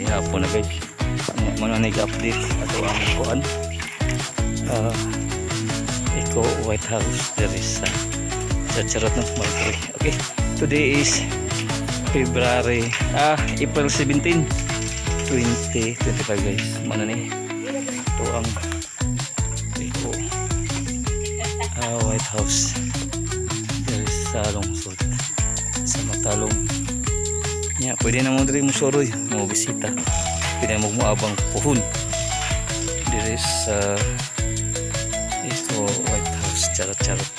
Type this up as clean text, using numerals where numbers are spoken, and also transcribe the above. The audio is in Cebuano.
Hapon na, guys. Mga nag-update ato ang kuan. Eco White House there is sa charot no, Mercury. Okay. Today is February ah April 17, 2025, guys. Mao ni ito ang Eco White House there is sa lungsod sa Matalom. Ya, pwede na mo diri mo suroy, mo bisita. Pwede mo moabang puhon. Diri sa Eco White House, charot charot.